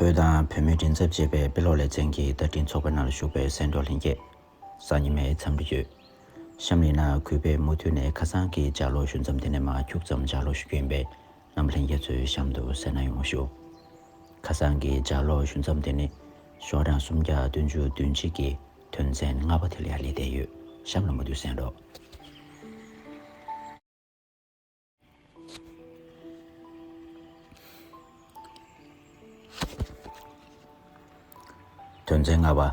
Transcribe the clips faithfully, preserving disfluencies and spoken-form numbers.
བོད་དང་བོད་མིའི་མགྲིན་ཚབ་ཅེས་པའི་དཔེ་ཀློག་ལེ་ཚན་གྱི་བརྡ་འཕྲིན་ཚོགས་པའི་ནང་ལ་ཞུགས་པའི་གསན་གྲོགས་ལྷན་རྒྱས། སང་ཉིན་མའི་འཚམས་འདྲི་ཡོད། གཤམ་ལ་ཡིན་ན་གུས་པས་མུ་མཐུད་ནས་ཁ་སང་གི་ལྗགས་ཀློག་ཞུ་མཚམས་དེ་ནས་མར་ཁྱུག་ཙམ་ལྗགས་ཀློག་ཞུ་རྒྱུ་ཡིན་པས། རྣམ་པ་ལྷན་རྒྱས་ཚོས་གཤམ་དུ་གསན་གནང་ཡོང་བ་ཞུ། ཁ་སང་གི་ལྗགས་ཀློག་ཞུ་མཚམས་དེ་ནི་ཤོག་གྲངས་སུམ་བརྒྱ་བདུན་ཅུ་དོན་གཅིག་གི་དོན་ཚན་ལྔ་པ་དེ་ལ་ཡར་སླེབས་བསྡད་ཡོད། གཤམ་ལ་མུ་མཐུད་གསན་རོགས། དོན་ཚན་ལྔ་པ།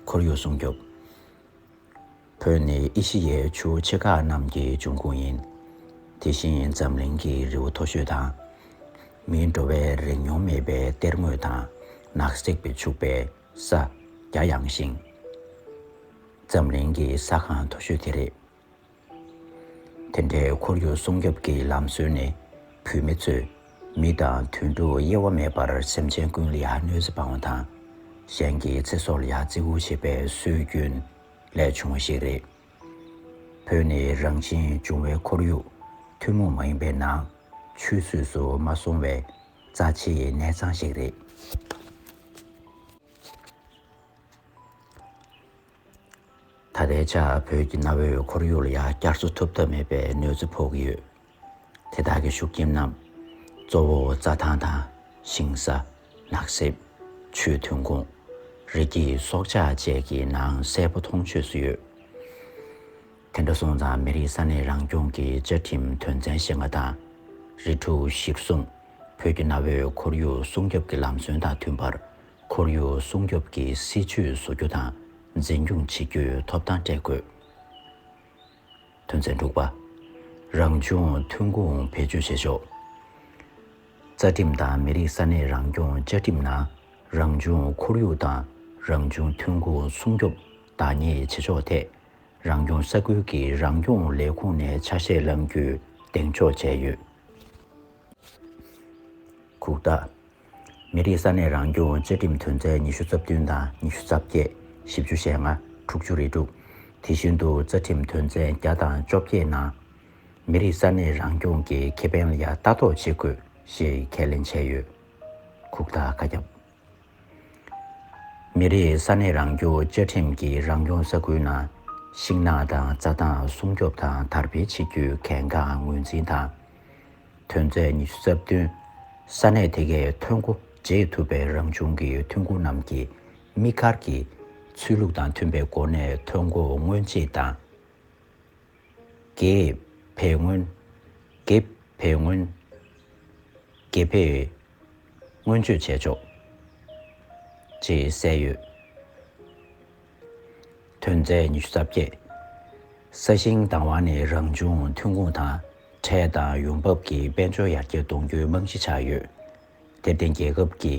ཁོར་ཡུག་སྲུང་སྐྱོབ། བོད་ནི་ཨེ་ཤི་ཡའི་ཆུ་བོ་ཆེ་ཁག་རྣམས་ཀྱི་འབྱུང་ཁུངས་ཡིན། དེ་བཞིན་འཛམ་གླིང་གི་རི་བོ་མཐོ་ཤོས་དང་། མིའི་འགྲོ་བའི་རེ་མྱོང་མེད་པའི་གཏེར་དངོས་དང་ནགས་གཟིགས་པས་ཕྱུག་པའི་ས་རྒྱ་ཡངས་ཤིང་། འཛམ་གླིང་གི་ས་ཁང་མཐོ་ཤོས་དེ་རེད། དེ་འདྲའི་ཁོར་ཡུག་སྲུང་སྐྱོབ་ཀྱི་ལམ་སྲོལ་ནི་བུད་མེད་ཚོས་མི་དང་དུད་འགྲོ་དབྱེ་བ་མེད་པར་སེམས་ཅན་ཀུན་ལ་ཡང་གནོད་འཚེ་སྤང་བ་དང་། གཞན་གྱི་ཚེ་སྲོག་ལ་ཡང་བརྩི་བཀུར་བྱེད་པའི་སྲོལ་རྒྱུན་ལས་བྱུང་བ་ཞིག་རེད། བོད་ནི་རང་བཞིན་འབྱུང་བའི་ཁོར་ཡུག་ཐུན་མོང་མ་ཡིན་པའི་ནང་ཆུད་ཟོས་སུ་མ་སོང་བའི་རྩ་ཆེའི་གནས་ཚང་ཞིག་རེད། ད་ལྟའི་ཆར་བོད་ཀྱི་གནའ་བོའི་ཁོར་ཡུག་ལ་ཡང་བསྐྱར་གསོ་ཐུབ་ཐབས་མེད་པའི་གནོད་འཚེ་ཕོག་གི་ཡོད། དེ་དག་གི་ཤུགས་རྐྱེན་རྣམས་གཙོ་བོ་རྩྭ་ཐང་དང་ཞིང་ས། ནགས་གཟིགས། ཆུའི་ཐོན་ཁུངས། རི་སྐྱེས་སྲོག་ཆགས་བཅས་ཀྱི་ནང་གསལ་པོ་མཐོང་ཆོས་སུ་ཡོད། དེ་འདྲ་སོང་ཙང་མི་རིགས་ས་གནས་རང་སྐྱོང་གི་བཅའ་ཁྲིམས་དོན་ཚན་བཞི་ལྔ་དང་། རི་ཕྲུག་གཞིར་བཟུང་བོད་ཀྱི་གནའ་བོའི་ཁོར་ཡུག་སྲུང་སྐྱོབ་ཀྱི་ལམ་སྲོལ་དང་མཐུན་པར། ཁོར་ཡུག་སྲུང་སྐྱོབ་ཀྱི་སྲིད་ཇུས་བཟོ་རྒྱུ་དང་འཛིན་སྐྱོང་བྱེད་རྒྱུའི་ཐོབ་ཐང་སྤྲད་དགོས། དོན་ཚན་དྲུག་པ། རང་བྱུང་ཐོན་ཁུངས་བེད་སྤྱོད་བྱེད་ཕྱོགས། རྩ་ཁྲིམས་དང་མི་རིགས་ས་གནས་རང་སྐྱོང་བཅའ་ཁྲིམས་ནང་རང་བྱུང་ཁོར་ཡུག་དང་རང་བྱུང་ཐོན་ཁུངས་སྲུང་སྐྱོབ་བདག་གཉེར་བྱེད་ཕྱོགས་ཐད། རང་སྐྱོང་ས་ཁུལ་གྱི་རང་སྐྱོང་ལས་ཁུངས་ནས་ཆ་ཤས་བླང་རྒྱུའི་གདེང་འཇོག་བྱས་ཡོད། གུག་རྟགས། མི་རིགས་ས་གནས་རང་སྐྱོང་བཅའ་ཁྲིམས་དོན་ཚན་ཉི་ཤུ་རྩ་བདུན་དང་ཉི་ཤུ་རྩ་བརྒྱད། བཞི་བཅུ་ཞེ་ལྔ། དྲུག་ཅུ་རེ་དྲུག། དེ་བཞིན་དུ་རྩ་ཁྲིམས་དོན་ཚན་བརྒྱ་དང་བཅོ་བརྒྱད་ནང་། མི་རིགས་ས་གནས་རང་སྐྱོང་གི་ཁེ་ཕན་ལ་ཡང་ལྟ་རྟོག་བྱེད་དགོས་ཞེས་ཁས་ལེན་བྱས་ཡོད། གུག་རྟགས་ཁ་གྱབ། མི་རིགས་ས་གནས་རང་སྐྱོང་བཅའ་ཁྲིམས་ཀྱི་རང་སྐྱོང་ས་ཁུལ་ནང་ཤིང་ནགས་དང་རྩྭ་ཐང་སྲུང་སྐྱོབ་དང་དར་སྤེལ་བྱེད་རྒྱུའི་གལ་འགངས་ངོས་འཛིན་དང་། དོན་ཚན་ཉི་ཤུ་རྩ་བདུན། ས་གནས་དེ་གའི་ཐོན་སྒོ་འབྱེད་ཐུབ་པའི་རང་བྱུང་གི་ཐོན་ཁུངས་རྣམས་ཀྱི་དམིགས་བཀར་གྱི་ཆོས་ལུགས་དང་མཐུན་པའི་སྒོ་ནས་ཐོན་སྒོ་སྔོན་རྩིས་དང་། དགེ་བའི་སྔོན། དགེ་བའི་སྔོན། དགེ་བའི་སྔོན་སྤྱོད་བྱས་ཆོག་ཅེས་གསལ་ཡོད། དོན་ཚན་ཉི་ཤུ་རྩ་བརྒྱད། ས་ཞིང་དང་བ་ནི་རང་བྱུང་ཐོན་ཁུངས་དང་ཁྲལ་དང་ཡོང་འབབ་ཀྱི་དཔལ་འབྱོར་ཡར་རྒྱས་གཏོང་རྒྱུའི་རྨང་གཞི་ཆགས་ཡོད། དེར་བརྟེན་རྒྱལ་ཁབ་ཀྱི་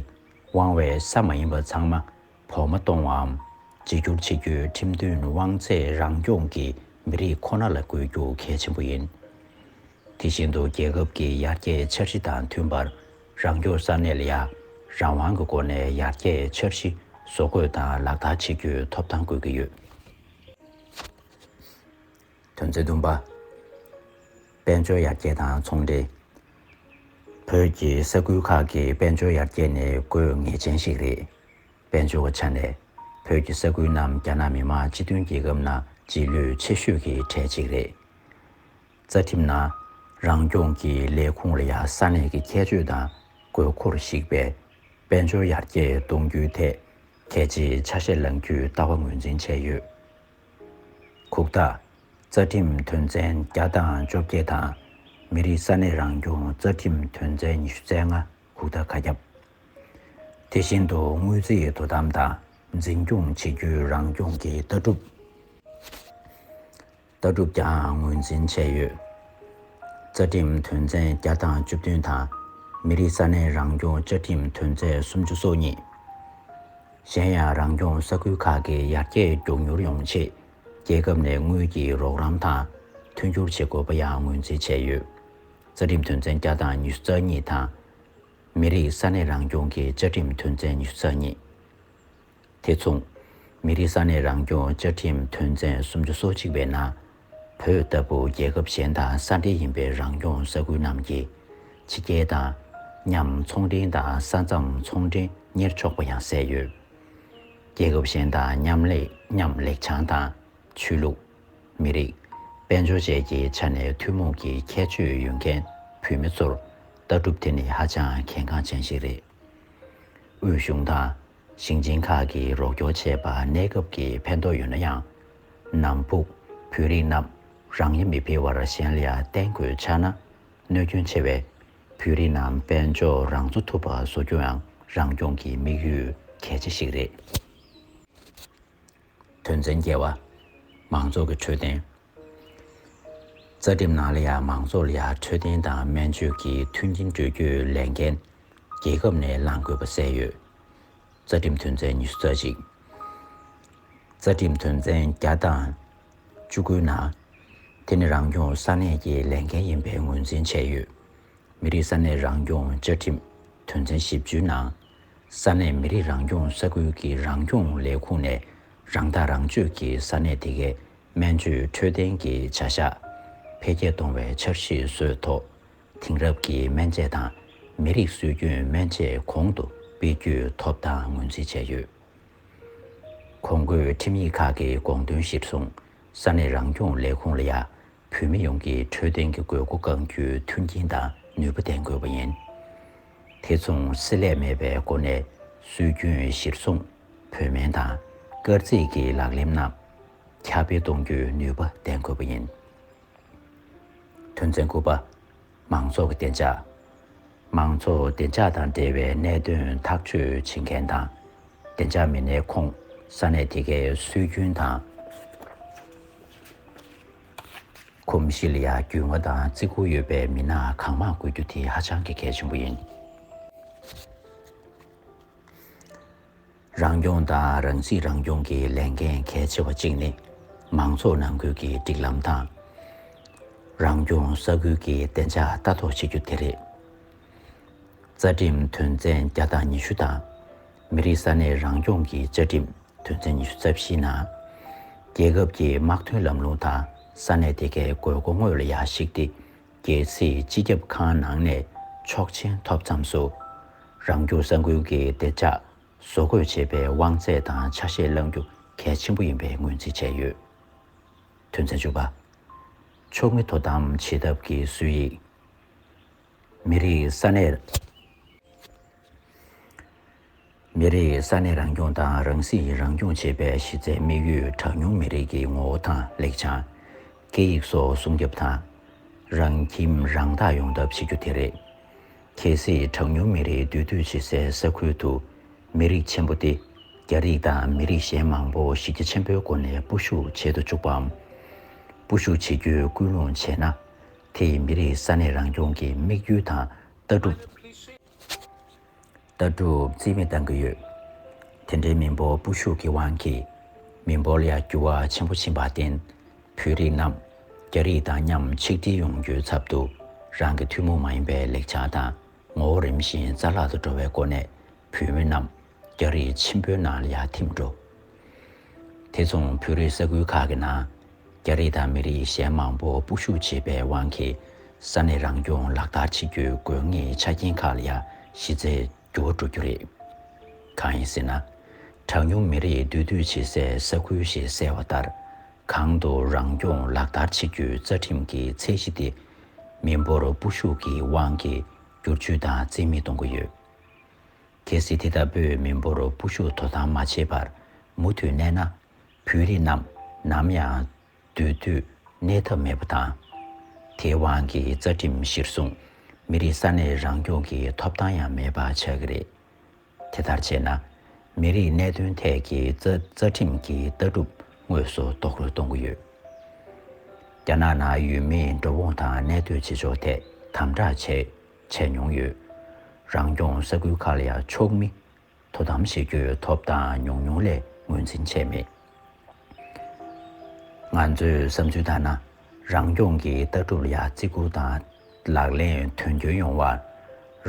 དབང་བའི་ས་མ་ཡིན་པ་ཚང་མ་བོགས་མ་གཏོང་བའམ་བརྗེ་སྒྱུར་བྱེད་རྒྱུའི་ཁྲིམས་མཐུན་དབང་ཚད་རང་སྐྱོང་གི་མི་རིགས་ཁོ་ན་ལ་དགོས་རྒྱུ་གལ་ཆེན་པོ་ཡིན། དེ་བཞིན་དུ་རྒྱལ་ཁབ་ཀྱི་ཡར་རྒྱས་འཆར་གཞི་དང་མཐུན་པར་རང་སྐྱོང་ས་གནས་ལ་ཡང་རང་དབང་གི་སྒོ་ནས་ཡར་རྒྱས་འཆར་གཞི་བཟོ་འགོད་དང་ལག་བསྟར་བྱེད་རྒྱུའི་ཐོབ་ཐང་དགོས་ཀྱི་ཡོད། དོན་ཚན་བདུན་པ། དཔལ་འབྱོར་ཡར་རྒྱས་དང་ཚོང་འབྲེལ། བོད་ཀྱི་ས་ཁུལ་ཁག་གི་དཔལ་འབྱོར་ཡར་རྒྱས་ནི་དགོས་ངེས་ཅན་ཞིག་རེད། དཔལ་འབྱོར་ཆ་ནས་བོད་ཀྱི་ས་ཁུལ་རྣམས་རྒྱ་ནག་མི་དམངས་སྤྱི་མཐུན་རྒྱལ་ཁབ་ནང་རྗེས་ལུས་ཆེ་ཤོས་ཀྱི་གྲས་གཅིག་རེད། རྩ་ཁྲིམས་ནང་རང་སྐྱོང་གི་ལས་ཁུངས་ལ་ཡང་ས་གནས་ཀྱི་ཁྱད་ཆོས་དང་དགོས་མཁོར་གཞིགས་པའི་དཔལ་འབྱོར་ཡར་རྒྱས་གཏོང་རྒྱུའི་ཐད་གལ་ཆེའི་ཆ་ཤས་བླང་རྒྱུའི་ལྟ་བ་ངོས་འཛིན་བྱས་ཡོད། གུག་རྟགས། རྩ་ཁྲིམས་དོན་ཚན་བརྒྱ་དང་བཅོ་བརྒྱད་དང་། མི་རིགས་ས་གནས་རང་སྐྱོང་རྩ་ཁྲིམས་དོན་ཚན་ཉི་ཤུ་རྩ་ལྔ། གུག་རྟགས་ཁ་གྱབ། དེ་བཞིན་དུ་དངུལ་རྩིས་དོ་དམ་དང་འཛིན་སྐྱོང་བྱེད་རྒྱུའི་རང་སྐྱོང་གི་ལྟ་གྲུབ། ལྟ་གྲུབ་ཀྱང་ངོས་འཛིན་བྱས་ཡོད། རྩ་ཁྲིམས་དོན་ཚན་བརྒྱ་དང་བཅུ་བདུན་དང་། མི་རིགས་ས་གནས་རང་སྐྱོང་བཅའ་ཁྲིམས་དོན་ཚན་སུམ་ཅུ་སོ་གཉིས། གཞན་ཡང་རང་སྐྱོང་ས་ཁུལ་ཁག་གི་ཡར་རྒྱས་མགྱོགས་མྱུར་ཡོང་ཆེད་རྒྱལ་ཁབ་ནས་དངུལ་གྱི་རོགས་རམ་དང་མཐུན་འགྱུར་བྱེད་དགོས་པ་ཡང་ངོས་འཛིན་བྱས་ཡོད། རྩ་ཁྲིམས་དོན་ཚན་བརྒྱ་དང་ཉི་ཤུ་རྩ་གཉིས་དང་། མི་རིགས་ས་གནས་རང་སྐྱོང་གི་བཅའ་ཁྲིམས་དོན་ཚན་ཉི་ཤུ་རྩ་གཉིས། དེ་མཚུངས། མི་རིགས་ས་གནས་རང་སྐྱོང་བཅའ་ཁྲིམས་དོན་ཚན་སུམ་ཅུ་སོ་གཅིག་པའི་ནང་། བོད་ལྟ་བུ་རྒྱལ་ཁབ་གཞན་དང་ས་འབྲེལ་ཡིན་པའི་རང་སྐྱོང་ས་ཁུལ་རྣམས་ཀྱི་ཕྱི་རྒྱལ་དང་ མཉམ་ཚོང་འབྲེལ་དང་ས་མཚམས་ཚོང་འབྲེལ་གཉེར་ཆོག་པ་ཡང་གསལ་ཡོད། རྒྱལ་ཁབ་གཞན་དང་མཉམ་ལས་མཉམ་ལེགས་བྱང་དང་ཆོས་ལུགས། མི་རིགས། དཔལ་འབྱོར་བཅས་ཀྱི་ཆ་ནས་ཐུན་མོང་གི་ཁྱད་ཆོས་ཡོད་མཁན་བོད་མི་ཚོར་ལྟ་གྲུབ་དེ་ནི་ཧ་ཅང་གལ་འགངས་ཅན་ཞིག་རེད། དབུས་གཞུང་དང་ཞིང་ཆེན་ཁག་གིས་རོགས་སྐྱོར་བྱས་པ་གནས་སྐབས་ཀྱི་ཕན་ཐོགས་ཡོད་ན་ཡང་། ནང་ཕུགས་བོད་རིགས་རྣམས་རང་ཉིད་མི་ཕལ་བར་གཞན་ལ་ཡང་བརྟེན་དགོས་ཆགས་ན། གནོད་སྐྱོན་ཆེ་བས། བོད་རིགས་རྣམས་དཔལ་འབྱོར་རང་གཙོ་ཐུབ་པ་བཟོ་རྒྱུའང་རང་སྐྱོང་གི་དམིགས་ཡུལ་གལ་ཆེ་ཞིག་རེད། དོན་ཚན་བརྒྱད་པ། མང་ཚོགས་ཀྱི་འཕྲོད་བསྟེན། རྩ་ཁྲིམས་ནང་ལ་ཡང་མང་ཚོགས་ལ་ཡང་འཕྲོད་བསྟེན་དང་སྨན་བཅོས་ཀྱི་མཐུན་རྐྱེན་སྤྲོད་རྒྱུའི་ལས་འགན་རྒྱལ་ཁབ་ནས་བླང་དགོས་པ་གསལ་ཡོད། རྩ་ཁྲིམས་དོན་ཚན་ཉི་ཤུ་རྩ་གཅིག་རྩ་ཁྲིམས་དོན་ཚན་བརྒྱ་དང་བཅུ་དགུ་ནང་། དེ་ནི་རང་སྐྱོང་ས་གནས་ཀྱི་ལས་འགན་ཡིན་པའི་ངོས་འཛིན་བྱས་ཡོད། མི་རིགས་ས་གནས་རང་སྐྱོང་བཅའ་ཁྲིམས་དོན་ཚན་བཞི་བཅུའི་ནང་། ས་གནས་མི་རིགས་རང་སྐྱོང་ས་ཁུལ་གྱི་རང་སྐྱོང་ལས་ཁུངས་ནས་རང་ཐག་རང་གཅོད་ཀྱིས་ས་གནས་དེ་གའི་སྨན་བཅོས་འཕྲོད་བསྟེན་གྱི་བྱ་གཞག་འཕེལ་རྒྱས་གཏོང་བའི་འཆར་གཞི་བཟོས་ཐོག་དེང་རབས་ཀྱི་སྨན་དཔྱད་དང་མི་རིགས་སྲོལ་རྒྱུན་སྨན་དཔྱད་གོང་དུ་སྤེལ་རྒྱུའི་ཐོབ་ཐང་ངོས་འཛིན་བྱས་ཡོད། གོང་འཁོད་ཁྲིམས་ཡིག་ཁག་གི་དགོངས་དོན་གཞིར་བཟུང་ས་གནས་རང་སྐྱོང་ལས་ཁུངས་ལ་ཡང་བོད་མི་ཡོངས་ཀྱི་འཕྲོད་བསྟེན་གྱི་དགོས་མཁོ་བསྐང་རྒྱུའི་མཐུན་རྐྱེན་དང་ནུས་པ་ལྡན་དགོས་པ་ཡིན། དེ་མཚུངས་བསྲེ་ལྷད་མེད་པའི་སྒོ་ནས་སྲོལ་རྒྱུན་གཞིར་བཟུང་བོད་སྨན་དང་སྐར་རྩིས་ཀྱི་ལག་ལེན་རྣམས་ཁྱབ་སྤེལ་གཏོང་རྒྱུའི་ནུས་པ་ལྡན་དགོས་པ་ཡིན། དོན་ཚན་དགུ་པ། མང་ཚོགས་ཀྱི་བདེ་འཇགས། མང་ཚོགས་བདེ་འཇགས་དང་འབྲེལ་བའི་གནད་དོན་ཐག་གཅོད་བྱེད་མཁན་དང་། བདེ་འཇགས་མི་སྣའི་ཁོངས་ས་གནས་དེ་གའི་སྲོལ་རྒྱུན་དང་། གོམས་གཤིས་ལ་ཡང་རྒྱུས་མངའ་དང་བརྩི་བཀུར་ཡོད་པའི་མི་སྣ་གང་མང་དགོས་རྒྱུ་དེ་ཧ་ཅང་གི་གལ་ཆེན་པོ་ཡིན། རང་སྐྱོང་དང་རང་སྲིད་རང་སྐྱོང་གི་ལས་འགན་གལ་ཆེ་བ་གཅིག་ནི། མང་ཚོགས་ནང་ཁུལ་གྱི་སྒྲིག་ལམ་དང་། རང་སྐྱོང་ས་ཁུལ་གྱི་བདེ་འཇགས་ལྟ་རྟོག་བྱེད་རྒྱུ་དེ་རེད། རྩ་ཁྲིམས་དོན་ཚན་བརྒྱ་དང་ཉི་ཤུ་དང་། མི་རིགས་ས་གནས་རང་སྐྱོང་གི་བཅའ་ཁྲིམས་དོན་ཚན་ཉི་ཤུ་རྩ་བཞིའི་ནང་། རྒྱལ་ཁབ་ཀྱི་དམག་དོན་ལམ་ལུགས་དང་ས་གནས་དེ་གའི་དགོས་མཁོ་དངོས་ལ་ཡར་གཞིགས་ཏེ། རྒྱལ་སྲིད་སྤྱི་ཁྱབ་ཁང་ནང་ནས་ཆོག་མཆན་ཐོབ་མཚམས་སུ། རང་སྐྱོང་ས་ཁུལ་གྱི་བདེ་འཇགས་བཟོ་འགོད་བྱེད་པའི་དབང་ཚད་དང་ཆ་ཤས་བླང་རྒྱུ་གལ་ཆེན་པོ་ཡིན་པའི་ངོས་འཛིན་བྱས་ཡོད། དོན་ཚན་བཅུ་པ། ཕྱོགས་མི་དོ་དམ་བྱེད་ཐབས་ཀྱི་སྲོལ་ཡིག་མི་རིགས་ས་གནས། མི་རིགས་ས་གནས་རང་སྐྱོང་དང་རང་སྲིད་རང་སྐྱོང་བྱེད་པའི་གཞི་རྩའི་དམིགས་ཡུལ་གྲངས་ཉུང་མི་རིགས་ཀྱི་ངོ་བོ་དང་ལེགས་བྱང་། སྐད་ཡིག་སོགས་སྲུང་སྐྱོབ་དང་། རང་ཁྱིམ་རང་བདག་ཡོང་ཐབས་བྱེད་རྒྱུ་དེ་རེད། གལ་སྲིད་གྲངས་ཉུང་མི་རིགས་འདུས་སྡོད་བྱེད་སའི་ས་ཁུལ་དུ་མི་རིགས་ཆེན་པོ་སྟེ། རྒྱ་རིགས་དང་མི་རིགས་གཞན་མང་པོ་གཞི་རྒྱ་ཆེན་པོའི་སྒོ་ནས་སྤོ་བཤུག་བྱེད་དུ་བཅུག་པའམ། སྤོ་བཤུག་བྱེད་རྒྱུའི་སྐུལ་སློང་བྱས་ན། དེ་ཡིས་མི་རིགས་ས་གནས་རང་སྐྱོང་གི་དམིགས་ཡུལ་དང་ལྟ་གྲུབ། ལྟ་གྲུབ་རྩིས་མེད་བཏང་གི་ཡོད། དེ་འདྲའི་མི་འབོར་སྤོ་བཤུག་གི་དབང་གིས་མི་འབོར་ལ་ཡང་འགྱུར་བ་ཆེན་པོ་ཕྱིན་པར་བརྟེན། བོད་རིགས་རྣམས་རྒྱ་རིགས་དང་མཉམ་ཆིག་སྒྲིལ་ཡོང་རྒྱུའི་ཚབ་ཏུ་རང་གི་ཐུན་མོང་མ་ཡིན་པའི་ལེགས་ཆ་དང་ངོ་བོ་རིམ་བཞིན་རྩ་བརླག་ཏུ་འགྲོ་བའི་སྒོ་ནས་བོད་མི་རྣམས་རྒྱ་རིགས་ཆེན་པོའི་ནང་ལ་ཡང་ཐིམ་འགྲོ། དེ་མཚུངས་བོད་རིགས་ས་ཁུལ་ཁག་གི་ནང་རྒྱ་རིགས་དང་མི་རིགས་གཞན་མང་པོ་སྤོ་བཤུག་བྱེད་པའི་དབང་གིས་ས་གནས་རང་སྐྱོང་ལག་བསྟར་བྱེད་རྒྱུའི་དགོས་ངེས་ཆ་རྐྱེན་ཁག་ལ་ཡང་གཞི་རྩའི་འགྱུར་བ་འགྲོ་རྒྱུ་རེད། གང་ཡིན་ཟེར་ན། གྲངས་ཉུང་མི་རིགས་འདུས་སྡོད་བྱེད་སའི་ས་ཁུལ་ཞེས་གསལ་བ་ལྟར། གང་དུ་རང་སྐྱོང་ལག་བསྟར་བྱེད་རྒྱུའི་རྩ་ཁྲིམས་ཀྱི་ཚད་གཞི་དེ། མི་འབོར་སྤོ་བཤུག་གི་དབང་གིས་བསྒྱུར་བཅོས་དང་རྩིས་མེད་གཏོང་གི་ཡོད། གལ་སྲིད་དེ་ལྟ་བུའི་མི་འབོར་སྤོ་བཤུག་དོ་དམ་མ་བྱས་པར་མུ་མཐུད་གནས་ན། བོད་རིགས་རྣམས་ནམ་ཡང་འདུས་སྡོད་གནས་ཐབས་མེད་པ་དང་། དེའི་དབང་གིས་རྩ་ཁྲིམས་གཞིར་བཟུང་མི་རིགས་ས་གནས་རང་སྐྱོང་གི་ཐོབ་ཐང་ཡང་མེད་པ་ཆགས་ཀྱི་རེད། དེ་ལྟར་བྱས་ན། མི་རིགས་གནད་དོན་ཐད་ཀྱི་རྩ་རྩ་ཁྲིམས་ཀྱི་ལྟ་གྲུབ་དངོས་སུ་རྡོག་རོལ་གཏོང་གི་ཡོད། རྒྱ་ནག་ནང་ཡུལ་མིའི་འགྲོ་འོང་དང་གནས་སྡོད་བྱེད་ཕྱོགས་ཐད་དམ་དྲག་བྱས་བྱས་མྱོང་ཡོད། རང་སྐྱོང་ས་ཁུལ་ཁག་ལ་ཡང་ཕྱོགས་མི་དོ་དམ་བྱེད་རྒྱུའི་ཐོབ་ཐང་ཉུང་ཉུང་ལས་ངོས་འཛིན་བྱས་མེད། ང་ཚོའི་བསམ་ཚུལ་ལྟར་ན། རང་སྐྱོང་གི་ལྟ་གྲུབ་ལ་ཡང་བརྩི་བཀུར་དང་ལག་ལེན་དོན་འཁྱོལ་ཡོང་བར།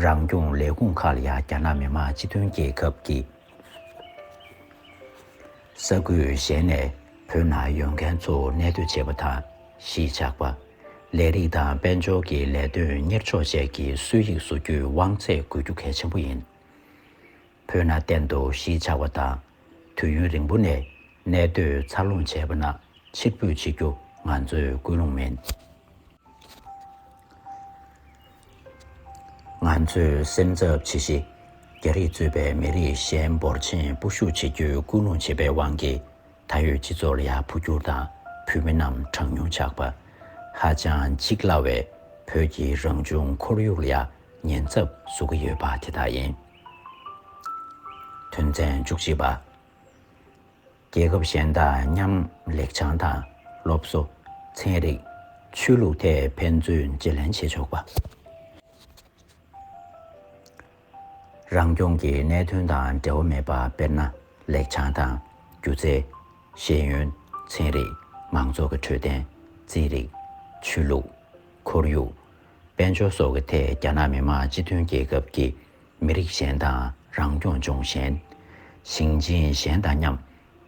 རང་སྐྱོང་ལས་ཁུངས་ཁག་ལ་ཡང་རྒྱ་ནག་མི་དམངས་སྤྱི་མཐུན་རྒྱལ་ཁབ་ཀྱི་ས་ཁུལ་གཞན་ནས་བོད་ནང་ཡོང་མཁན་ཚོ་གནས་སྡོད་བྱེད་པ་དང་གཞིས་ཆགས་པ། ལས་རིགས་དང་དཔལ་འབྱོར་གྱི་ལས་དོན་གཉེར་ཕྱོགས་བཅས་ཀྱི་སྲོལ་ཡིག་བཟོ་རྒྱུའི་དབང་ཚད་དགོས་རྒྱུ་གལ་ཆེན་པོ་ཡིན། བོད་ནང་གཏན་དུ་གཞིས་ཆགས་པ་དང་། དུས་ཡུན་རིང་པོ་ནས་གནས་སྡོད་འཚར་ལོངས་བྱས་པ་ན་ཕྱིར་འབུད་བྱེད་རྒྱུ་ང་ཚོའི་ཀུན་སློང་མིན། ང་ཚོས་སེམས་འཚབ་བྱེད་གཞི། རྒྱ་རིགས་གཙོས་པའི་མི་རིགས་གཞན་འབོར་ཆེན་སྤོ་བཤུག་བྱེད་རྒྱུའི་ཀུན་སློང་བྱེད་པའི་དབང་གིས། ད་ཡོད་སྤྱི་ཚོགས་ལ་ཡང་འཕོ་འགྱུར་དང་བོད་མི་རྣམས་གྲངས་ཉུང་ཆགས་པ། ཧ་ཅང་འཇིག་སླ་བའི་བོད་ཀྱི་རང་བྱུང་ཁོར་ཡུག་ལ་ཡང་ཉེན་ཚབས་བཟོ་གི་ཡོད་པ་དེ་དག་ཡིན། དོན་ཚན་བཅུ་གཅིག་པ། རྒྱལ་ཁབ་གཞན་དང་མཉམ་ལེགས་བྱང་དང་སློབ་གསོ། ཚན་རིག་ཆོས་ལུགས་ཐད་ཕན་ཚུན་བརྗེ་ལེན་བྱེད་ཆོག་པ། རང་སྐྱོང་གི་གནད་དོན་དང་འབྲེལ་བ་མེད་པ། དཔེར་ན། ལེགས་བྱང་དང་། སྒྱུ་རྩལ། ཤེས་ཡོན། ཚན་རིག་མང་ཚོགས་ཀྱི་འཕྲོད་བསྟེན། རྩིས་རིག་ཆོས་ལུགས། ཁོར་ཡུག་དཔལ་འབྱོར་སོགས་ཀྱི་ཐད་རྒྱ་ནག་མི་དམངས་སྤྱི་མཐུན་རྒྱལ་ཁབ་ཀྱི་མི་རིགས་གཞན་དང་རང་སྐྱོང་ལྗོངས་གཞན། ཞིང་ཆེན་གཞན་དང་མཉམ།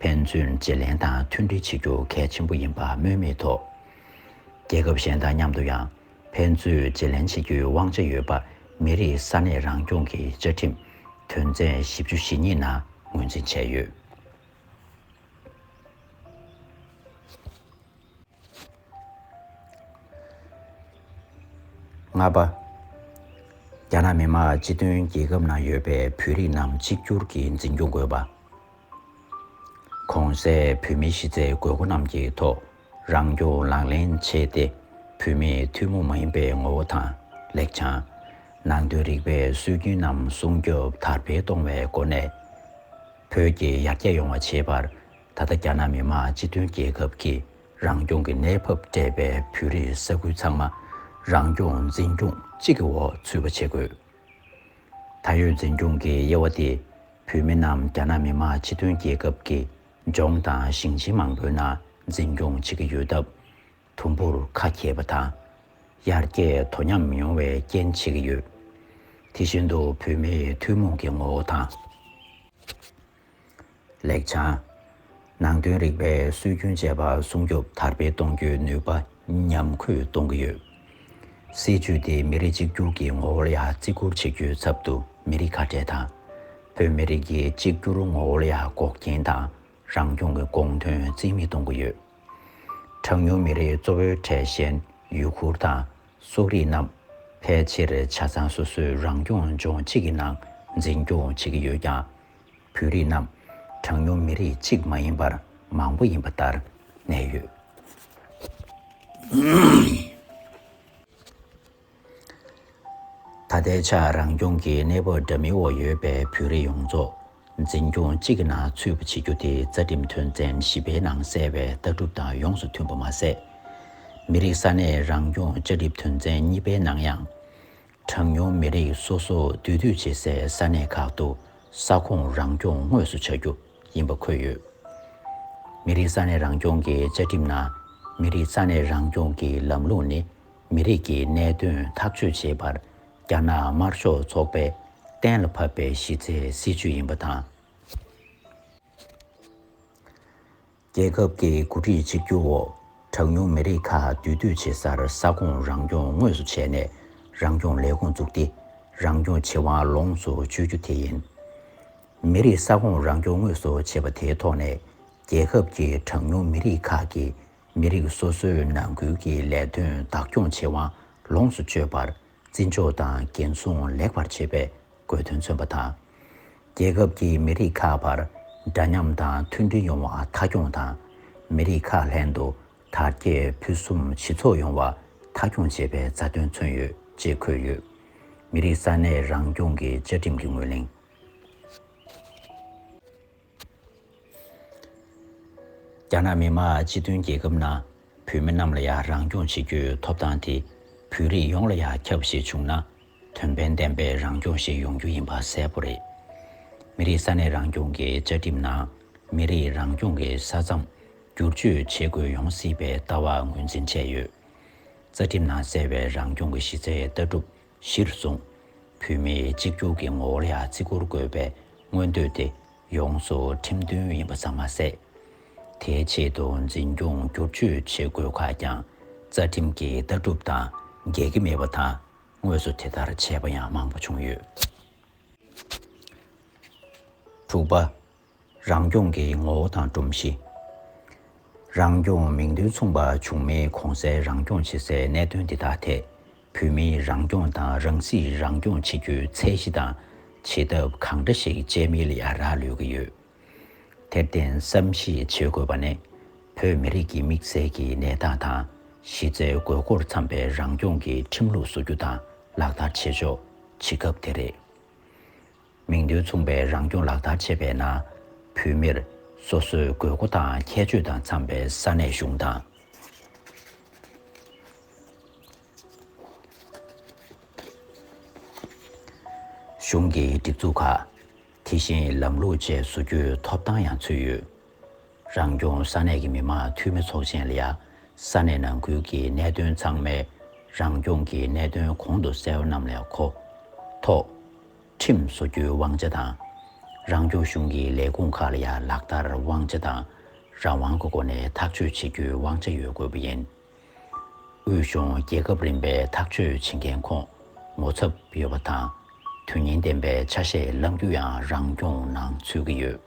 ཕན་ཚུན་བརྗེ་ལེན་དང་མཐུན་སྒྲིལ་བྱེད་རྒྱུ་གལ་ཆེན་པོ་ཡིན་པ་སྨོས་མེད་དོ། རྒྱལ་ཁབ་གཞན་དང་མཉམ་དུ་ཡང་ཕན་ཚུན་བརྗེ་ལེན་བྱེད་རྒྱུའི་དབང་ཆ་ཡོད་པ་མི་རིགས་ས་གནས་རང་སྐྱོང་གི་བཅའ་ཁྲིམས་དོན་ཚན་བཞི་བཅུ་ཞེ་གཉིས་ནང་ངོས་འཛིན་བྱས་ཡོད། ལྔ་པ། རྒྱ་ནག་མི་དམངས་སྤྱི་མཐུན་རྒྱལ་ཁབ་ནང་ཡོད་པའི་བོད་རིགས་རྣམས་གཅིག་གྱུར་གྱིས་འཛིན་སྐྱོང་དགོས་པ། གོང་གསལ་བོད་མིའི་གཞི་རྩའི་དགོས་མཁོ་རྣམས་ཀྱི་ཐོག་རང་སྐྱོང་ལག་ལེན་བྱས་ཏེ། བོད་མིའི་ཐུན་མོང་མ་ཡིན་པའི་ངོ་བོ་དང་། ལེགས་བྱང་། ནང་དོན་རིག་པའི་སྲོལ་རྒྱུན་རྣམས་སྲུང་སྐྱོབ་དར་སྤེལ་གཏོང་བའི་སྒོ་ནས། བོད་ཀྱི་ཡར་རྒྱས་ཡོང་བ་བྱེད་པར། ད་ལྟ་རྒྱ་ནག་མི་དམངས་སྤྱི་མཐུན་རྒྱལ་ཁབ་ཀྱིས་རང་སྐྱོང་གི་གནས་བབ་སྤྲད་པའི་བོད་རིགས་ས་ཁུལ་ཚང་མ་རང་སྐྱོང་འཛིན་སྐྱོང་གཅིག་གི་འོག་ཚུད་པ་བྱེད་དགོས། ད་ཡོད་འཛིན་སྐྱོང་གི་དབྱེ་བ་དེ། བོད་མི་རྣམས་རྒྱ་ནག་མི་དམངས་སྤྱི་མཐུན་རྒྱལ་ཁབ་ཀྱི་ལྗོངས་དང་ཞིང་ཆེན་མང་པོའི་ནང་འཛིན་སྐྱོང་བྱེད་ཀྱི་ཡོད་སྟབས། དུམ་བུར་ཁ་གྱེས་པ་དང་། ཡར་རྒྱས་དོ་མཉམ་མི་ཡོང་བའི་རྐྱེན་བྱེད་ཀྱི་ཡོད། དེ་བཞིན་དུ་བོད་མིའི་ཐུན་མོང་གི་ངོ་བོ་དང་། ལེགས་བྱང་། ནང་དོན་རིག་པའི་སྲོལ་རྒྱུན་བཅས་པ་སྲུང་སྐྱོབ་དར་སྤེལ་གཏོང་རྒྱུའི་ནུས་པ་ཉམས་རྒུད་གཏོང་གི་ཡོད། སྲིད་ཇུས་དེ་མི་རིགས་གཅིག་གྱུར་གྱི་ངོ་བོ་ལ་ཡང་བརྩི་བཀུར་བྱེད་རྒྱུའི་ཚབ་ཏུ་མི་རིགས་ཁ་བྲལ་དང་། བོད་མི་རིགས་ཀྱི་གཅིག་གྱུར་ངོ་བོ་ལ་ཡང་འགོག་རྐྱེན་དང་རང་སྐྱོང་གི་དགོངས་དོན་རྩིས་མེད་གཏོང་གི་ཡོད། གྲངས་ཉུང་མི་རིགས་གཙོ་བོའི་གྲས་གཞན་ཡུ་གུར་དང་སོག་རིགས་རྣམས་ཕལ་ཆེར་ཆ་ཚང་སོ་སོའི་རང་སྐྱོང་ལྗོངས་གཅིག་གི་ནང་འཛིན་སྐྱོང་བྱེད་ཀྱི་ཡོད་ཀྱང་། བོད་རིགས་རྣམས་གྲངས་ཉུང་མི་རིགས་གཅིག་མ་ཡིན་པར་མང་པོ་ཡིན་པ་ལྟར་གནས་ཡོད། ད་ལྟའི་ཆར་རང་སྐྱོང་གི་གནས་བབ་འདྲ་མིན་འོག་ཡོད་པའི་བོད་རིགས་ཡོངས་རྫོགས་འཛིན་སྐྱོང་གཅིག་གི་ནང་ཚུད་པ་བྱེད་རྒྱུ་དེ་རྩ་ཁྲིམས་དོན་ཚན་བཞི་པའི་ནང་གསལ་བའི་ལྟ་གྲུབ་དང་ཡོངས་སུ་མཐུན་པ་མ་ཟད། མི་རིགས་ས་གནས་རང་སྐྱོང་བཅའ་ཁྲིམས་དོན་ཚན་གཉིས་པའི་ནང་ཡང་། གྲངས་ཉུང་མི་རིགས་སོ་སོ་འདུས་སྡོད་བྱེད་སའི་ས་གནས་ཁག་ཏུ་ས་ཁོངས་རང་སྐྱོང་དངོས་སུ་བྱ་རྒྱུ་ཡིན་པ་འཁོད་ཡོད། མི་རིགས་ས་གནས་རང་སྐྱོང་གི་བཅའ་ཁྲིམས་ནང་། མི་རིགས་ས་གནས་རང་སྐྱོང་གི་ལམ་ལུགས་ནི་མི་རིགས་ཀྱི་གནད་དོན་ཐག་གཅོད་བྱེད་པར་རྒྱ་ནག་དམར་ཤོག་ཚོགས་པས་གཏན་ལ་ཕབ་པའི་གཞི་རྩའི་སྲིད་ཇུས་ཡིན་པ་དང་། རྒྱལ་ཁབ་ཀྱི་འགོ་ཁྲིད་གཅིག་གྱུར་འོག་གྲངས་ཉུང་མི་རིགས་ཁག་འདུས་སྡོད་བྱེད་སར་ས་ཁོངས་རང་སྐྱོང་དངོས་སུ་བྱས་ནས་རང་སྐྱོང་ལས་ཁུངས་བཙུགས་ཏེ། རང་སྐྱོང་བྱེད་དབང་ལོངས་སུ་སྤྱོད་རྒྱུ་དེ་ཡིན། མི་རིགས་ས་ཁོངས་རང་སྐྱོང་དངོས་སུ་བྱས་པ་དེའི་ཐོག་ནས། རྒྱལ་ཁབ་ཀྱི་གྲངས་ཉུང་མི་རིགས་ཁག་གིས་མི་རིགས་སོ་སོའི་ནང་ཁུལ་གྱི་ལས་དོན་བདག་སྐྱོང་བྱེད་དབང་ལོངས་སུ་སྤྱོད་པར། བརྩི་འཇོག་དང་འགན་སྲུང་ལེགས་པར་བྱེད་པའི་དགོས་དོན་མཚོན་པ་དང་། རྒྱལ་ཁབ་ཀྱི་མི་རིགས་ཁག་བར་འདྲ་མཉམ་དང་མཐུན་སྒྲིལ་ཡོང་བ་མཐའ་འཁྱོངས་དང་། མི་རིགས་ཁག་ལྷན་དུ་དར་རྒྱས་ཕུན་སུམ་ཇེ་ཚོགས་ཡོང་བ་མཐའ་འཁྱོངས་བྱེད་པའི་རྩ་དོན་མཚོན་ཡོད་ཅེས་འཁོད་ཡོད། མི་རིགས་ས་གནས་རང་སྐྱོང་གི་བཅའ་ཁྲིམས་ཀྱི་ངོས་གླེང་། རྒྱ་ནག་མི་དམངས་སྤྱི་མཐུན་རྒྱལ་ཁབ་ནང་བོད་མི་རྣམས་ལ་ཡང་རང་སྐྱོང་བྱེད་རྒྱུའི་ཐོབ་ཐང་དེ་བོད་རིགས་ཡོངས་ལ་ཡང་ཁྱབ་ཞེས་བྱུང་ན། དོན་ཕན་ལྡན་པའི་རང་སྐྱོང་ཞིག་ཡོང་རྒྱུ་ཡིན་པ་གསལ་པོ་རེད། མི་རིགས་ས་གནས་རང་སྐྱོང་གི་བཅའ་ཁྲིམས་ནང་མི་རིགས་རང་སྐྱོང་གི་ས་མཚམས་བསྒྱུར་བཅོས་བྱེད་དགོས་ཡོང་སྲིད་པའི་ལྟ་བ་ངོས་འཛིན་བྱས་ཡོད། རྩ་ཁྲིམས་ནང་གསལ་བའི་རང་སྐྱོང་གི་གཞི་རྩའི་ལྟ་གྲུབ་གཞིར་བཟུང་། བོད་མིའི་གཅིག་གྱུར་གྱི་ངོ་བོ་ལ་ཡང་བརྩི་བཀུར་དགོས་པའི་མངོན་འདོད་དེ་ཡོངས་སུ་ཁྲིམས་མཐུན་ཡིན་པ་ཙམ་མ་ཟད། དེའི་ཆེད་དུ་འཛིན་སྐྱོང་བསྒྱུར་བཅོས་བྱེད་དགོས་ཁག་ཀྱང་ རྩ་ཁྲིམས་ཀྱི་ལྟ་གྲུབ་དང་འགལ་གྱི་མེད་པ་དང་། དངོས་སུ་དེ་ལྟར་བྱས་པ་ཡང་མང་པོ་བྱུང་ཡོད། དྲུག་པ། རང་སྐྱོང་གི་ངོ་བོ་དང་སྒྲོམ་གཞི། རང་སྐྱོང་མིང་དོན་མཚུངས་པ་བྱུང་མིན་གོང་གསལ་རང་སྐྱོང་བྱེད་སའི་གནད་དོན་འདི་དག་ཐད། བོད་མིའི་རང་སྐྱོང་དང་རང་སྲིད་རང་སྐྱོང་བྱེད་རྒྱུའི་ཚད་གཞི་དང་བྱེད་ཐབས་གང་འདྲ་ཞིག་སྤྱད་མིན་ལ་ཡང་རག་ལུས་ཀྱི་ཡོད། དེར་བརྟེན་བསམ་གཞིག་བྱེད་དགོས་པ་ནི། བོད་མི་རིགས་ཀྱི་དམིགས་བསལ་གྱི་གནས་སྟངས་དང་གཞི་རྩའི་དགོས་མཁོར་འཚམ་པའི་རང་སྐྱོང་གི་ཁྲིམས་ལུགས་བཟོ་རྒྱུ་དང་ལག་བསྟར་བྱེད་ཕྱོགས་བྱེད་སྐབས་དེ་རེད། མིང་དོན་མཚུངས་པའི་རང་སྐྱོང་ལག་བསྟར་བྱེད་པའི་ནང་། བོད་མིར་སོ་སོའི་དགོས་མཁོ་དང་ཁྱད་ཆོས་དང་འཚམ་པའི་ས་གནས་གཞུང་དང་། གཞུང་གི་སྒྲིག་འཛུགས་ཁག་དེ་བཞིན་ལམ་ལུགས་བཅས་བཟོ་རྒྱུའི་ཐོབ་ཐང་ཡང་ཚུད་ཡོད། རང་སྐྱོང་ས་གནས་ཀྱི་མི་དམངས་འཐུས་མི་ཚོགས་ཆེན་ལ་ཡང་ས་གནས་ནང་ཁུལ་གྱི་གནད་དོན་ཚང་མའི་རང་སྐྱོང་གི་གནད་དོན་གོང་དུ་གསལ་བ་རྣམས་ལ་གོ་ཐོག་ཁྲིམས་བཟོ་རྒྱུའི་དབང་ཆ་དང་། རང་སྐྱོང་གཞུང་གི་ལས་ཁུངས་ཁག་ལ་ཡང་ལག་བསྟར་དབང་ཆ་དང་རང་དབང་གི་སྒོ་ནས་ཐག་གཅོད་བྱེད་རྒྱུའི་དབང་ཆ་ཡོད་དགོས་པ་ཡིན། དབུས་གཞུང་རྒྱལ་ཁབ་རིམ་པའི་ཐག་གཅོད་བྱེད་མཁན་ཁོངས་ངོ་ཚབ་ཡོད་པ་དང་། དོན་སྙིང་ལྡན་པའི་ཆ་ཤས་བླང་རྒྱུ་ཡང་རང་སྐྱོང་ནང་ཚུད་ཀྱི་ཡོད།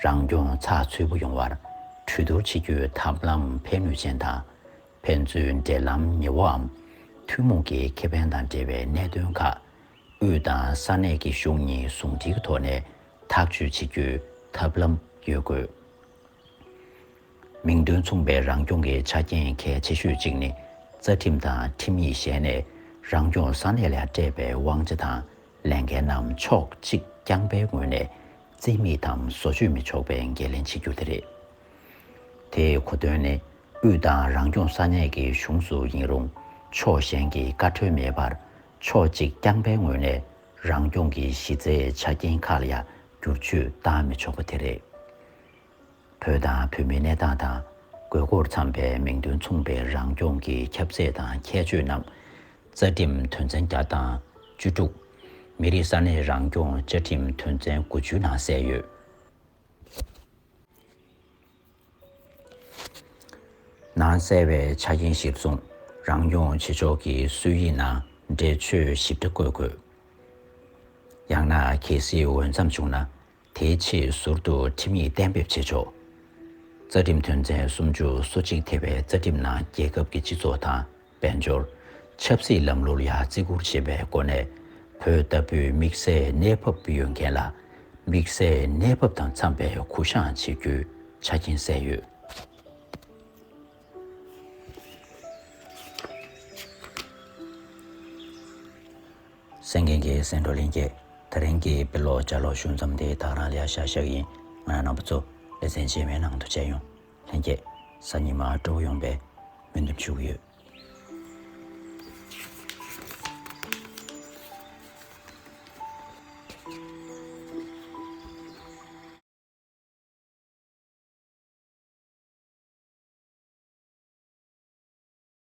རང་སྐྱོང་ཚགས་ཚུད་པོ་ཡོང་བར་གྲོས་བསྡུར་བྱེད་རྒྱུའི་ཐབས་ལམ་ཕན་ནུས་ཅན་དང་། ཕན་ཚུན་འབྲེལ་ལམ་ཉེ་བོའམ་ཐུན་མོང་གི་ཁེ་ཕན་དང་འབྲེལ་བའི་གནད་དོན་ཁག་དབུས་དང་ས་གནས་ཀྱི་གཞུང་གཉིས་ཟུང་འབྲེལ་གྱི་ཐོག་ནས་ཐག་གཅོད་བྱེད་རྒྱུའི་ཐབས་ལམ་ཡོད་དགོས། མིང་དོན་མཚུངས་པའི་རང་སྐྱོང་གི་ཆ་རྐྱེན་གལ་ཆེ་ཤོས་གཅིག་ནི། རྩ་ཁྲིམས་དང་ཁྲིམས་ཡིག་གཞན་ནས་རང་སྐྱོང་ས་གནས་ལ་སྤྲད་པའི་དབང་ཆ་དང་ལས་འགན་རྣམས་ཕྱོགས་གཅིག་རྐྱང་པའི་ངོས་ནས་རྩིས་མེད་དམ་བཟོ་བཅོས་མི་ཆོག་པའི་འགན་ལེན་བྱེད་རྒྱུ་དེ་རེད། དེའི་གོ་དོན་ནི། དབུས་དང་རང་སྐྱོང་ས་གནས་ཀྱི་གཞུང་སུ་ཡིན་རུང་ཕྱོགས་གཞན་གྱི་བཀའ་འཁྲོལ་མེད་པར་ཕྱོགས་གཅིག་རྐྱང་པའི་ངོས་ནས་རང་སྐྱོང་གི་གཞི་རྩའི་ཆ་རྐྱེན་ཁག་ལ་ཡང་བསྒྱུར་བཅོས་བཏང་མི་ཆོག་པ་དེ་རེད། བོད་དང་བོད་མིའི་གནས་སྟངས་དང་དགོས་མཁོར་འཚམ་པའི་མིང་དོན་མཚུངས་པའི་རང་སྐྱོང་གི་ཁྱབ་ཚད་དང་ཁྱད་ཆོས་རྣམས་རྩ་ཁྲིམས་དོན་ཚན་བརྒྱ་དང་བཅུ་དྲུག་མི་རིགས་ས་གནས་རང་སྐྱོང་བཅའ་ཁྲིམས་དོན་ཚན་དགུ་བཅུའི་ནང་གསལ་ཡོད། ནང་གསལ་བའི་ཆ་རྐྱེན་གཞིར་བཟུང་རང་སྐྱོང་བྱེད་ཕྱོགས་ཀྱི་སྲོལ་ཡིག་ནང་འགྲེལ་བརྗོད་ཞིབ་ཕྲ་བཀོད་དགོས། ཡང་ན་གལ་སྲིད་འོས་འཚམ་བྱུང་ན། དེའི་ཆེད་ཟུར་དུ་ཁྲིམས་ཡིག་གཏན་འབེབས་བྱེད་ཆོག་རྩ་ཁྲིམས་དོན་ཚན་སུམ་ཅུ་སོ་གཅིག་ཐེ་བའི་རྩ་ཁྲིམས་ནང་རྒྱལ་ཁབ་ཀྱི་སྤྱི་ཚོགས་དང་དཔལ་འབྱོར། ཆབ་སྲིད་ལམ་ལུགས་ལ་ཡང་བརྩི་བཀུར་བྱེད་པའི་སྒོ་ནས། བོད་ལྟ་བུའི་དམིགས་བསལ་གནས་བབ་ཡོད་མཁན་ལ། དམིགས་བསལ་གནས་བབ་དང་འཚམ་པའི་གུ་བཤངས་བྱེད་རྒྱུའི་ཆ་རྐྱེན་གསལ་ཡོད། གསན་མཁན་གྱི་གསན་གྲོགས་ལྷན་རྒྱས། དེ་རིང་གི་དཔེ་ཀློག་ལྗགས་ཀློག་ཞུ་མཚམས་འདི་ད་ག་རང་ལ་ཡ་བཞག་བཞག་ཡིན། ང་རང་རྣམ་པ་ཚོ་ལེ་ཚན་རྗེས་མའི་ནང་དུ་མཇལ་ཡོང་། ལྷན་རྒྱས་གཟའ་ཉི་མ་སྤྲོ་པོ་ཡོང་བའི་སྨོན་འདུན་ཞུ་གི་ཡོད།